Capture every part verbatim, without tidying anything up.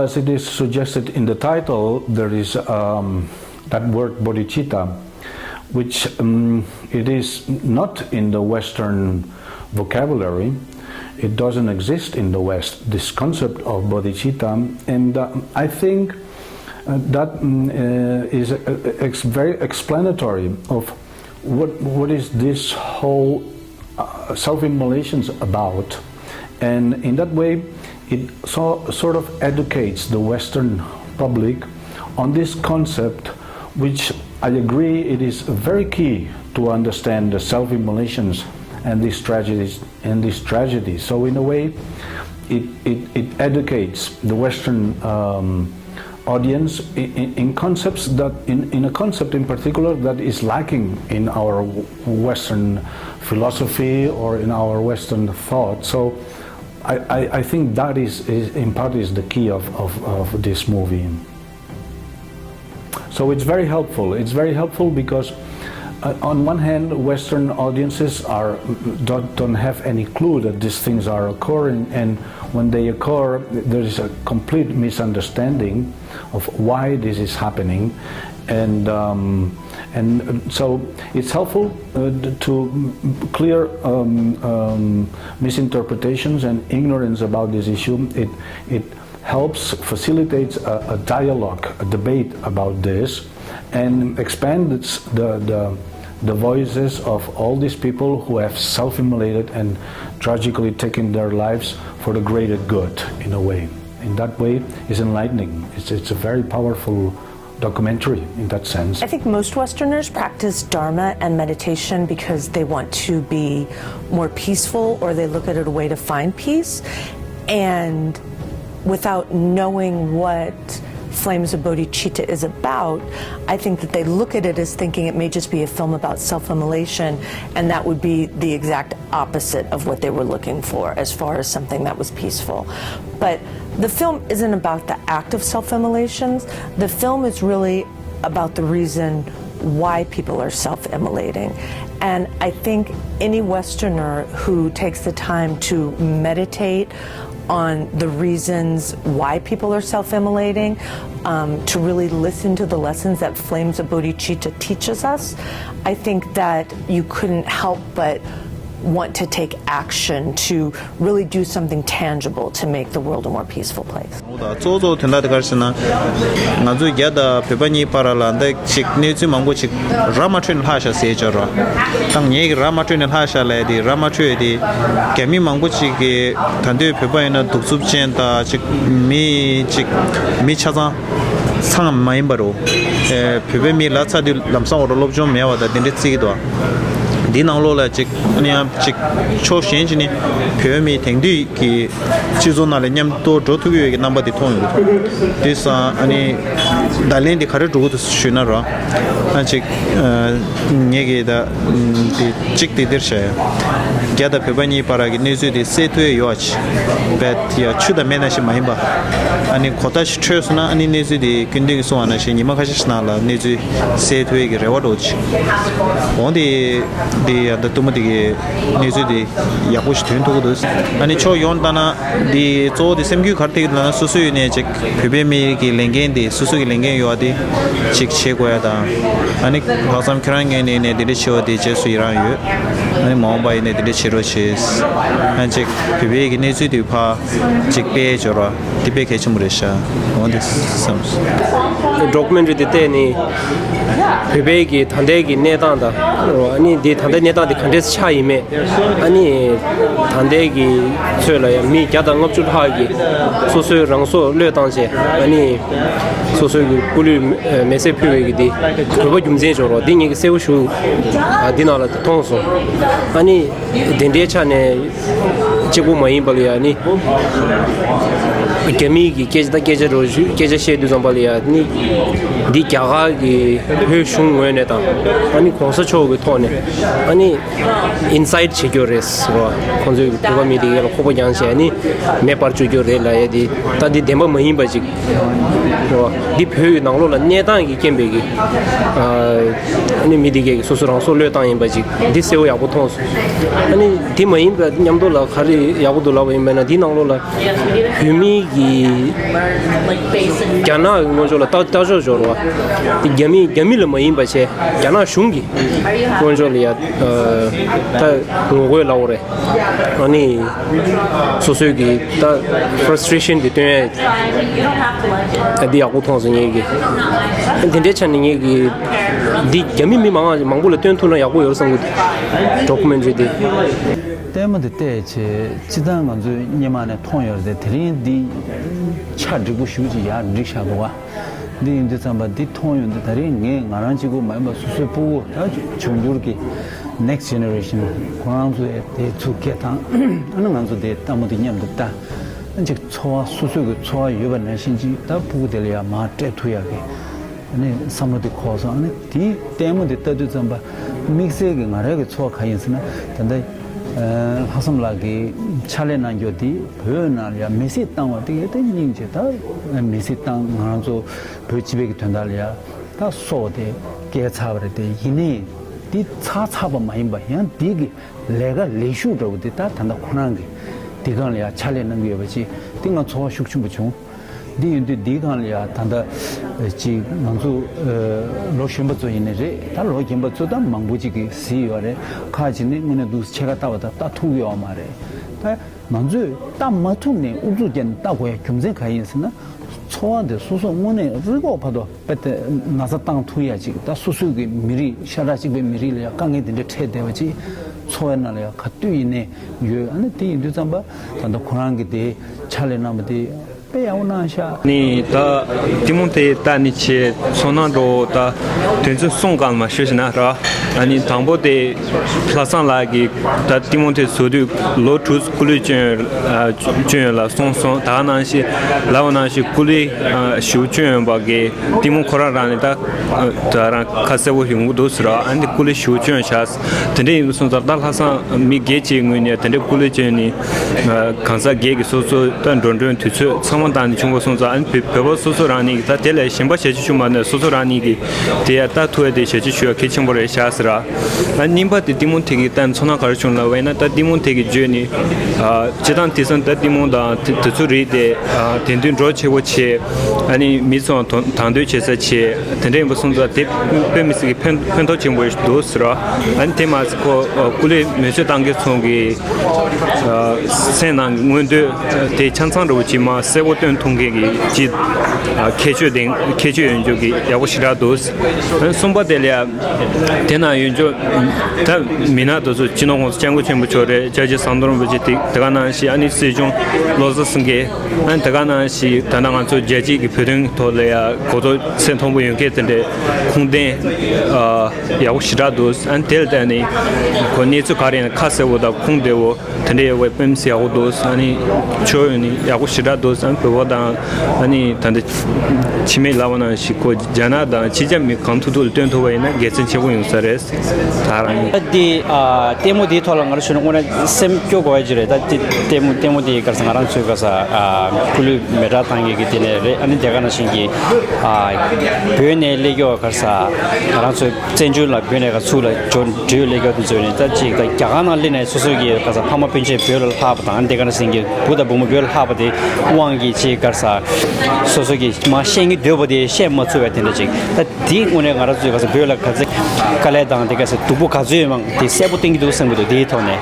As it is suggested in the title, there is um, that word bodhicitta, which um, it is not in the Western vocabulary. It doesn't exist in the West, this concept of bodhicitta. And uh, I think uh, that mm, uh, is uh, ex- very explanatory of what, what is this whole uh, self-immolations about. And in that way, it so, sort of educates the Western public on this concept, which I agree it is very key to understand the self-immolations and these tragedies and this tragedy. So in a way, it, it, it educates the Western um, audience in, in, in concepts that in, in a concept in particular that is lacking in our Western philosophy or in our Western thought. So I, I, I think that is, is in part is the key of, of, of this movie. So it's very helpful. It's very helpful because uh, on one hand, Western audiences are don't, don't have any clue that these things are occurring, and when they occur, there is a complete misunderstanding of why this is happening, and um, and so it's helpful uh, to clear um, um, misinterpretations and ignorance about this issue. It it helps facilitates a, a dialogue, a debate about this, and expands the, the, the voices of all these people who have self-immolated and tragically taken their lives for the greater good, in a way. In that way, it's enlightening. It's, it's a very powerful documentary in that sense. I think most Westerners practice Dharma and meditation because they want to be more peaceful, or they look at it a way to find peace. And without knowing what Flames of Bodhicitta is about, I think that they look at it as thinking it may just be a film about self immolation, and that would be the exact opposite of what they were looking for as far as something that was peaceful. But the film isn't about the act of self immolations, the film is really about the reason why people are self immolating. And I think any Westerner who takes the time to meditate on the reasons why people are self immolating, um, to really listen to the lessons that Flames of Bodhicitta teaches us, I think that you couldn't help but want to take action to really do something tangible to make the world a more peaceful place. གཙོ་བོ་གཙོ་བོ་དོན་དག་དེ་ག་རེ་ཟེར་ན། ང་ཚོས་རྒྱ་དང་བོད་པ་གཉིས་བར་ལ་འདི་ཅིག་གནས་ཚུལ་མང་པོ་ཅིག་ར་མ་འཕྲོད་ནས་ལྷག་ཤག་ཟེར་བྱས་ར། ད་ངེད་ཀྱི་ར་མ་འཕྲོད་ནས་ལྷག་ཤག་ལབ་དེ་ར་མ་འཕྲོད་དེ། རྒྱ་མི་མང་པོ་ཅིག་གིས་ད་འདོད་བོད་པ་ཡིན་ན་གདུག་རྩུབ་ཅན་དང་ཅིག་མི་ཅིག་མི་ཆ་ཚང་ཚང་མ་ཡིན་པ་རུ། ཨེ་བོད་པའི་མི་ལ་ཚ་དུས་ལམ་སང་འོ་ར་སློབ་སྦྱོང་མེད་པ་དང་དེ་འདྲ་བརྩི་གི་འདུག་འདི་ནང་ལོགས་ལ་ཅིག་ཨ་ནི་ཡང་ཅིག་ཕྱོགས་གཞན་ཅིག་ནས་བོད་མི་དེང་དུས་ཀྱི་སྤྱི་ཚོགས་ནང་ལ་མཉམ་དུ་འགྲོ་ཐུབ་ཀྱི་ཡོད་ཀྱི་རྣམ་པ་དེ་མཐོང་ཡོང་གི་འདུག་དེ་སང་ཨ་ནི་བརྡ་ལན་དེ་ག་རེ་འགྲོ་གི་འདུག་ཞུས་ན་ར། ཨ་ཅིག་ངེད་ཀྱི་ད་དེ་གཅིག་དེ་འདིར་བྱས། རྒྱ་དང་བོད་པ་གཉིས་བར་གྱི་གནས་ཚུལ་དེ་སེལ་ཐུབ་ཡོད་ཅིག་བས་ཡ་ཆུ་དང་མེ་ནང་བཞིན་མ་ཡིན་པ། ཨ་ནི་གོ་ཐག་ཅིག་འཕྲོད་སོང་ན་ཨ་ནི་གནས་ཚུལ་དེ་ཀུན་བཏུས་ཀྱིས་གསུངས་པ་ནང་བཞིན་ཉི་མ་ཁ་ཤས་ཤིག་ནང་ལ་གནས་ཚུལ་སེལ་ཐུབ་ཡས་ཀྱི་རེ་བ་འདྲ་བོ་ཅིག་འོང་དེ་དེ་ཡ་ད་ཐུ་མོ་དེ་གི་གནས་ཚུལ་དེ་ཡག་པོ་ཞིག་ཐོན་ཐུབ་ཀྱི་འདུག་ཨ་ནི་ཕྱོགས་ཡོངས་ལྟ་ན་དེ་གཙོ་བོ་དེ་སེམས་འགུལ་ག་རེ་ཐེབས་ཀྱི་འདུག་ལབ་ན་སོ་སོའི་ནས་ཅིག་བོད་པའི་མི་གི་ལས་འགན་དེ་སོ་སོ་གི་ལས་འགན་ཡོད་པ་དེ་ཅིག་བྱེད་དགོས་ཡ་དང་། ཨ་ནི་ལྷག་བསམ་ཁྱོད་རང་ངོས་ནས་ནས་དེ་འདྲ་བྱེད་པ་དེ་རྗེས་སུ་ཡི་རང་ཡོད། ཨ་ནི་མ་འོངས་པ་ཡིན་ནས་དེ་འདྲ་བྱེད་རོགས་བྱེད། ཨ་ནི་ཅིག་བོད་པའི་གི་གནས་ཚུལ་དེ་ཕར་ཅིག་སྤེལ་འབྱོར་བ་དེ་དཔེ་གལ་ཆེན་པོ་རེད་ཤག་འོ་འདི་བསམ། ཌོ་ཀུ་མེན་ཊ་རི་དེ་བལྟས་ནས་བོད་པའི་གི་ད་ལྟའི་གི་གནས་སྟངས་དང་། ཨ་ནི་འདི་ད་ལྟའི་གནས་སྟངས་དེ་ག་འདྲས་ཆགས་ཡིན་མེད། ཨ་ནི་ད་ལྟའི་གི་ཚོད་ལ་ཡང་མི་བརྒྱ་དང་ལྔ་བཅུ་ལྷག་གིས་སོ་སོའི་རང་སྲོག་བློས་བཏང་བྱས། ཨ་ནི་སོ་སོའི་གི་སྐུ་ལུས་མེ་མེ་བསྲེགས་ཕུལ་བའི་གི་འདི་དགོས་པ་རྒྱུ་མཚན་ཅིག་ཡོད་རེད། འདི་ངེད་ཀྱིས་གསལ་པོ་ཞུ། ཨ་འདི་ནང་ལ་མཐོང་སོང་། ཨ་ནི་དེ་འདྲའི་ཆ་ནས་གཅིག་པོ་མ་ཡིན་པ་ལ་ཡང་ནི་རྒྱ་མིའི་གི་སྐད་ཆ་དང་སྐད་ཆ་རོ་ཞུ་སྐད་ཆ་བཤད་དུས་ཙམ་པ་ལ་ཡང་ནི་འདི་རྒྱ་གར་གི་བོད་གཞུང་ངོས་ནས་དང་། ཨ་ནི་གོང་ས་མཆོག་གི་ཐོག་ནས་ཨ་ནི་ཨིན་སའེ་ཌི་བྱེད་རྒྱུ་རེད་ཟེར་བ། ཁོང་ཚོས་བོད་པ་མི་དེ་ག་ལ་ཁོག་པ་རྒྱང་བྱས་ནི་མེ་སྤར་བཅུག་རྒྱུ་རེད་ལབ་ཡ་དེ་ད་འདི་བདེན་པ་མ་ཡིན་པ་ཅིག་འདི་བོད་ཡི་ནང་ལོགས་ལ་གནས་སྟངས་ཀྱི་རྐྱེན་པས་ཀྱི་ཨ་ནི་མི་འདི་གས་ཀྱི་སོ་སོ་རང་སྲོག་བློས་བཏང་ཡིན་པ་ཅིག་འདི་གསལ་པོ་ཡག་པོ་མཐོང་སོང་། ཨ་ནི་འདི་མ་ཡིན་པ་མཉམ་དུ་ལ་ག་རེ་ཡག་པོ་འདུག་ལབ་པ་ཡིན་པ་ན་འདི་ནང་ལོགས་ལ་བོད་མི་ རྒྱ་ནག་གི་སྔོན་འཇོག་ལ་ལྟ་ལྟ་ཞོག་ཞོར་བ། དེ་རྒྱ་མི་རྒྱ་མི་ལ་མ་ཡིན་པ་བྱས། རྒྱ་ནག་གཞུང་གི་སྔོན་འཇོག་ལ་ཡ། ཨ། ད་ངོ་རྒོལ་ལབ་དགོས་རེད། ཨ་ནི་སོ་སོའི་གི་ད་ཕ་ར་སི་ཊི་རེ་ཤན་དེ་སྟོན་ཡ། ད་འདི་ཡག་པོ་མཐོང་སོང་ངས་གི། དེ་འདྲའི་ཆ་ནས་ངས་གི་འདི་རྒྱ་མི་མི་མང་མང་པོ་ལ་སྟོན་ཐུབ་ན་ཡག་པོ་ཡོད་བསམ་གི་འདུག་ཌོ་ཀུ་མེན་ཊ་རི་དེ། ལྟད་མོ་དེ་བལྟས་བྱས་སྤྱིར་བཏང་ང་ཚོས་སྔོན་མ་ནས་མཐོང་ཡོད་རེད་དེ། དེ་རིང་འདི་ཆ་འགྲིག་པོ་ཞེ་ཅིག་ཡར་འགྲིག་བཞག་འདུག་ག་འདི་ཡིན་དུས་ཙམ་པ་འདི་མཐོང་ཡོང་དུས། ད་རིང་ངས་ང་རང་གཅིག་པུ་མ་ཡིན་པ་སོ་སོའི་སྤུ་གུ་ད་འབྱུང་འགྱུར་གྱི་ནེག་སི་ཊི་ཇེ་ནེ་རེ་ཤན་ཁོ་རང་ཚོས་དེ་ཚུར་སྐད་བཏང་། ཨ་ནི་ང་ཚོ་དེ་ལྟད་མོ་དེ་མཉམ་དུ་ལྟ། ཨ་ནི་ཅིག་ཚོར་བ་སོ་སོའི་གི་ཚོར་བ་ཡོད་པ་ནང་བཞིན་ཅིག་ད་སྤུ་གུ་དེ་ལ་ཡང་མར་སྤྲད་ཐུབ་ཡག་གི་ཨ་ནི་བསམ་བློ་དེ་འཁོར་སོང་། ཨ་ནི་དེའི་ལྟད་མོ་དེ་ལྟ་དུས་ཙམ་པ་དམིགས་བསལ་གྱི་ང་རང་གི་ཚོར་བ་ག་ཡིན་ཟེར་ན། ད་ལྟ་ལྷག་བསམ་ལགས་ཀྱིས་ཕྱག་ལས་གནང་རྒྱུ་དེ་བོད་ནང་ལ་ཡང་མི་གསོད་བཏང་བ་དེ་གས་དེ་སྙིང་རྗེ། ད་མི་གསོད་བཏང་། ང་རང་ཚོ་བོད་སྤྱི་པའི་གི་དོན་དག་ལ་ཡང་ད་སྲོག་དེ་བཀལ་ཚར་བ་རེད་དེ། ཡིན་ནའི་དེ་ཚར་ཚར་བ་མ་ཡིན་པ་ཡང་དེ་གི་ལས་ཀ་ལས་ཞུགས་འདྲ་བོ་དེ་ད་ད་ལྟ་ཁོ་རང་གི་དེ་སྒང་ལ་ཡང་ཕྱག་ལས་གནང་གི་ཡོད་པ་ཅིག་དེ་ང་ཚོར་བ་ཤུགས་ཆེན་པོ་བྱུང་། འདི་ཡིན་དུས་འདིའི་སྒང་ལ་ཡང་ད་ལྟ་ཅིག་ང་ཚོ་ལོ་གཞོན་པ་ཚོ་ཡིན་ནི་རེད། ད་ལོ་རྒན་པ་ཚོ་ད་མང་པོ་ཅིག་གིས་གཟིགས་ཡོད་རེད། ཁག་ཅིག་ནི་དངོས་གནས་འདུག་ཕྱེད་ཀ་ལྟ་བ་དང་ལྟ་ཐུབ་ཡོད་མ་རེད། ད་ང་ཚོས་ལྟ་མ་ཐུབ་ནས་ཨུ་ཚུགས་བརྒྱབ་ནས་ལྟ་དགོས་ཡ་རྒྱུ་མཚན་ག་ཡིན་ཟེར་ན། ཚོར་བ་འདི་སོ་སོ་དངོས་གནས་རི་ཁོག་བར་དུ་དཔེ་དེ་ན་ཚ་བཏང་ཐུབ་ཡ་ཅིག་ད་སོ་སོའི་གི་མི་རིགས་ཤ་ཁྲག་གཅིག་པའི་མི་རིགས་ལ་ཡང་དཀའ་ངལ་འདི་འདྲ་འཕྲད་བསྡད་པ་ཅིག་ཚོར་བའི་ནང་ལ་ཡང་ག་དུས་ཡིན་ནའི་ཡོད། ཨ་ནི་དེ་ཡིན་དུས་ཙམ་པ་ད་ལྟ་ཁོ་རང་གི་དེ་ཕྱག་ལས་གནང་བ་དེ་དཔེ་ཡག་པོ་གནང་ཤག་ནི་ད་ལྟད་མོ་དེ་ལྟ་ནི་ཆེ་ཚོར་སྣང་འགྲོ་ད་དོན་ཚན་གསུམ་སྒང་མར་ཞུས་ན་ར། ཨ་ནི་དང་པོ་དེ་ལྷ་བཟང་ལགས་ཀྱིས་ད་ལྟད་མོ་དེ་བཟོ་དུས་ལོ་དྲུག་སྐུ་ལུས་སྤྱོད་ཡོད་ལ་སོང་སོང་། ད་ག་ནང་བཞིན་ལབ་པ་ནང་བཞིན་སྐུ་ལུས་ཞུ་སྤྱོད་ཡོད་པ་གི་ལྟད་མོ་ཁོ་རང་རང་ནས་ད་ད་རང་ཁ་གསལ་པོ་ཡོང་གི་འདུག་ཟེར་ར། ཨ་ནི་སྐུ་ལུས་ཞུ་སྤྱོད་བྱས། དེ་འདྲ་ཡིན་པ་སོང་ཙང་ད་ལྷ་བཟང་མི་སྒེར་གྱི་ངོས་ནས་དེ་འདྲ་སྐུ་ལུས་སྤྱོད་ནས་གང་ཟག་སྒེར་གྱི་སོ་སོ་ད་འགྲོ་གྲོན་དུས་ཚོད་ཚང་མ་བཏང་ནས་བྱུང་བ་སོང་ཙང་། ཨ་ནི་བོད་པ་སོ་སོ་རང་ཉིད་ཀྱི་ད་དེ་ལས་གཞན་པ་བྱེད་ཀྱི་བྱུང་མ་ནས་སོ་སོ་རང་ཉིད་ཀྱི་དེ་ཡ་ལྟ་ཐུབ་ཡ་དེ་བྱེད་ཀྱི་ཞུ་ཡ་གལ་ཆེན་པོ་རེད་ཤག་ཟེར་ར། ཨ་གཉིས་པ་དེ་ལྟད་མོ་དེ་གི་ལྟ་ཚོར་སྣང་ག་རེ་བྱུང་ལབ་པ་ཡིན་ན། ད་ལྟད་མོ་དེ་གི་བརྗོད་ནི་ཨ་སྤྱིར་བཏང་དེང་སང་ད་ལྟད་མོ་དང་དེ་དེ་ཚོ་རིགས་དེ་ཨ་དེང་དུས་འགྲོ་ཆེ་བོ་ཆེ། ཨ་ནི་མི་ཚོ་དང་དང་དོད་བྱེད་ས་ཆེ། དེ་འདྲ་ཡིན་པ་སོང་ཙང་དེ་དཔེ་མི་སྲིད་ཀྱི་ཕན་ཕན་ཐོགས་ཆེན་པོ་འདུག་ཟེར་ར། ཨ་ནི་དེ་མ་ཟད་ཁོ་སྐུ་ལུས་མེ་གསོད་བཏང་མཁན་ཚོ་གི་ཨ་སེམས་ནང་གི་མངོན་འདོད་དེ་ཆ་ཚང་འདྲ་བོ་ཅིག་མ་གསལ་པོ་སྟོན་ཐུབ་མཁན་གྱི་ཅིག་ཨ་ཁྱད་ཆོས་ལྡན་ཁྱད་ཆོས་ཡོད་རྒྱུ་གི་ཡག་པོ་ཞེ་དྲག་འདུག་ཨ་ནི་གསུམ་པ་དེ་ལ་ཡ་དེ་ན་ཡོད་རྒྱུ་ད་མི་སྣ་དེ་ཚོ་སྤྱི་ནོར་༸གོང་ས་༸སྐྱབས་མགོན་ཆེན་པོ་མཆོག་རེད། སྐྱབས་རྗེ་ཟམ་གདོང་རིན་པོ་ཆེ་དེ་དེ་ག་ནང་བཞིན། ཨ་ནི་སྲིད་སྐྱོང་བློ་བཟང་སེང་གེ། ཨ་ནི་དེ་ག་ནང་བཞིན་ད་ལྟ་ང་ཚོ་རྒྱལ་སྤྱིའི་གི་བོད་དོན་ཐོག་ལ་ཡ་གོ་རྟོགས་ཚད་མཐོན་པོ་ཡོད་མཁན་དེ་འདྲའི་ཁུངས་ལྡན་ཨ་ཡག་པོ་ཞེ་དྲག་འདུག་ཨ་ནི་དེ་ལ་བརྟེན་ནས་ཁོ་གནས་ཚུལ་ག་རེ་ཡིན་ན་ཁ་གསལ་པོ་དང་ཁུངས་བདེ་བོ་དེ་འདྲའི་ཡོད་པའི་དཔེ་མི་སྲིད་ཡག་པོ་འདུག་ཨ་ནི་ཕྱོགས་ཡོངས་ནས་ཡག་པོ་ཞེ་དྲག་འདུག་ཨ་ནི་བོད་པ་དང་ཨ་ནི་ད་ལྟ་ཕྱི་མི་ལབ་པ་ནང་བཞིན་ཁོ་རྒྱ་ནག་དང་ཕྱི་རྒྱལ་མི་གང་ཐུབ་ཐུབ་ལ་སྟོན་ཐུབ་པ་ཡིན་ན་དགེ་མཚན་ཆེན་པོ་ཡོང་ས་རེད། ད་རང་ཡིན། ད་འདི་ཨ་ལྟད་མོ་འདིའི་ཐོག་ལ་ང་རང་ཚོ་ནི་དངོས་གནས་སེམས་སྐྱོ་དགོས་ཡ་ཅིག་རེད། ད་འདི་ལྟད་མོ་ལྟད་མོ་འདི་ག་རེ་ཟེར། ང་རང་ཚོའི་ག་རེ་ཟེར་ཨ་སྐུ་ལུས་མེ་སྲེག་བཏང་མཁན་གྱི་དེ་ནས་རེད། ཨ་ནི་དེ་ག་ནང་བཞིན་གྱི་ཨ་བོད་ནས་སླེབས་མཁན་ག་རེ་ཟེར་ང་རང་ཚོའི་བཙན་བྱོལ་ལ་བོད་ནས་ག་ཚུར་ལ་འབྱོར་འབྲེལ་ཡོད་སླེབས་མཁན་དེ་ཚོ་ནི་ད་ཅིག་ད་རྒྱ་གར་ནང་སླེབས་ནས་སོ་སོ་གི་ག་རེ་ཟེར་ཕ་མ་སྤུན་མཆེད་བོད་ལ་ལྷག་པ་དང་། ཨ་ནི་དེ་ག་ནང་བཞིན་གྱི་བུ་དང་བུ་མོ་བོད་ལ་ལྷག་པ་དེ་དབང་གིས་ཅིག་ག་རེ་ཟེར་སོ་སོ་གི་མར་བཤད་སྙིང་འདོད་པ་དེ་བཤད་མ་ཚུགས་པའི་དེ་འདྲ་ཅིག་ད་འདི་དངོས་གནས་ང་རང་ཚོའི་ག་རེ་ཟེར་བོད་ལ་ག་ཚོད་དཀའ་ལས་དང་དེ་ག་རེ་ཟེར་སྡུག་པོ་ག་ཚོད་ཡོད་མང་དེ་གསལ་པོ་བསྟན་གྱི་འདུག་བསམ་གྱི་འདུག་དེའི་ཐོག་ནས།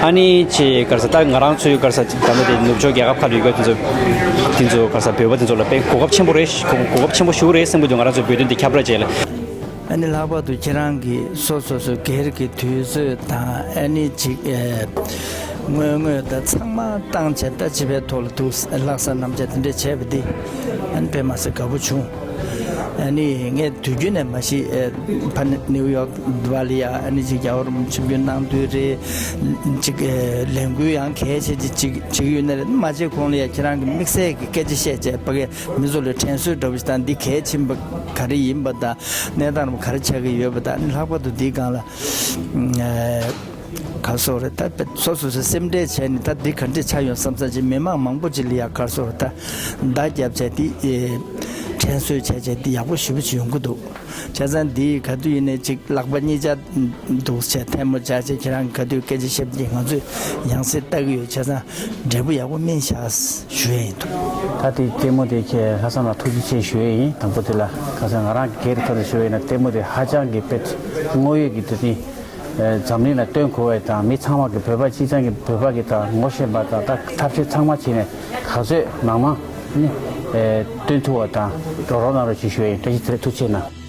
ཨ་ནི་ཅིག་ག་རེ་ཟེར་ད་ང་རང་ཚོའི་ག་རེ་ཟེར་ད་ལྟ་དེ་ནུབ་ཕྱོགས་རྒྱལ་ཁབ་ཁག་ཏུ་ཡོད་མཁན་དེ་ཚོ་དེ་ཚོ་ག་རེ་ཟེར་བོད་པ་དེ་ཚོ་ལ་དཔེ་གོ་སྐབས་ཆེན་པོ་རེད། གོ་གོ་སྐབས་ཆེན་པོ་ཞིག་རེད་བསམ་གྱི་འདུག་ང་རང་ཚོའི་བོད་དོན་དེ་ཁྱབ་བསྒྲགས་བྱས་ལ། ཨ་ནི་ལྷག་པར་དུ་ཁྱེད་རང་གིས་སོ་སོ་སོ་སྒེར་གྱི་དུས་ཚོད་དང་ཨ་ནི་ཅིག་ཨེ་དངོས་དངོས་དང་ཚང་མ་བཏང་བྱས་ད་སྤྱི་པའི་ཐོག་ལ་འདུག་ལྷག་བསམ་རྣམ་དཔྱོད་དེ་འདྲ་བྱས་པ་འདི་ཨ་ནི་དཔེ་མ་སྲིད་དགའ་པོ་བྱུང་། ཨ་ནི་ངས་དུས་རྒྱུན་ནས་མ་གཞི་ཨེ་ཕ་ནི་ནིའུ་ཡོག་འདི་པ་ལ་ཡ་ཨ་ནི་ཅིག་རྒྱལ་བ་རིན་པོ་ཆེ་མཆོད་འབུལ་གནང་དུས་རེད། ཅིག་ཨེ་ལས་འགུལ་ཡང་གལ་ཆེ་ཅིག་ཅིག་བྱེད་ཀྱི་ཡོད་ན་རེད། མ་བྱས་གོང་ལ་ཡ་ཁྱེད་རང་གི་དམིགས་བསལ་གྱི་སྐད་ཆ་བཤད་བྱས་ཕ་གི་མི་ཚོ་ལ་དྲན་གསོ་འདྲ་པོ་ཞིག་དང་འདི་གལ་ཆེན་པོ་ག་རེ་ཡིན་པ་དང་གནས་སྟངས་རྣམས་ག་རེ་ཆགས་ཀྱི་ཡོད་པ་དང་། ཨ་ནི་ལྷག་པར་དུ་འདིའི་སྒང་ལ་ཨེ་ག་རེ་ཟེར་དགོས་རེད། ད་སོ་སོ་སོ་སེམས་ཁྲལ་བྱས་ནས་ད་འདི་ག་འདྲས་ཆགས་ཡོང་བསམ་བསམ་ཅིག་མི་མང་མང་པོ་ཅིག་ལ་ཡ་ག་རེ་ཟེར་དགོས་རེད། ད་བརྡ་བརྒྱབ་བྱས་འདི་ཨེ་ དྲན་གསོས་བྱས་བྱས་འདི་ཡག་པོ་ཞེ་པོ་ཅིག་ཡོང་གི་འདུག་བྱས་ཙང་འདི་ག་དུས་ཡིན་ནའི་ཅིག་ལག་པ་གཉིས་ཆ་འདུག་བྱས་ཐལ་མོ་སྦྱར་བྱས་ཁྱེད་རང་ག་དུས་སྐད་ཆ་བཤད་པ་ཅིག་ང་ཚོས་ཡང་སེ་ལྟ་གི་ཡོད། བྱས་ཙང་འབྲས་བུ་ཡག་པོ་སྨིན་ཤག་ཞུ་ཡས་ཡིན་འདུག་ད་དེ་ལྟད་མོ་དེ་ཁྱེད་ལྷག་བསམ་ལ་ཐུགས་རྗེ་ཆེ་ཞུ་ཡས་ཡིན། དང་པོ་དེ་ལ་ཁ་སང་ང་རང་གི་སྒེར་ཐོག་ནས་ཞུ་ཡས་ཡིན་ན་ལྟད་མོ་དེ་ཧ་ཅང་གི་དཔེ་དངོས་ཡོད་ཀྱི་དེ་དེ། འཛམ་གླིང་ལ་སྟོན་དགོས་པ་དང་མི་ཚང་མ་གི་བོད་པ་སྤྱི་བཏང་གི་བོད་པ་གི་དང་ངོ་ཤེས་པ་དང་ད་ཐབས་ཤེས་ཚང་མ་བྱས་ནས་ག་ཚོད་མང་མང་ནི་སྟོན་ཐུབ་པ་དང་རོགས་རོགས་གནང་རོགས་ཞེས་ཞུ་ཡ་ཡིན། བཀྲ་ཤིས་བདེ་ལེགས། ཐུགས་རྗེ་གནང་།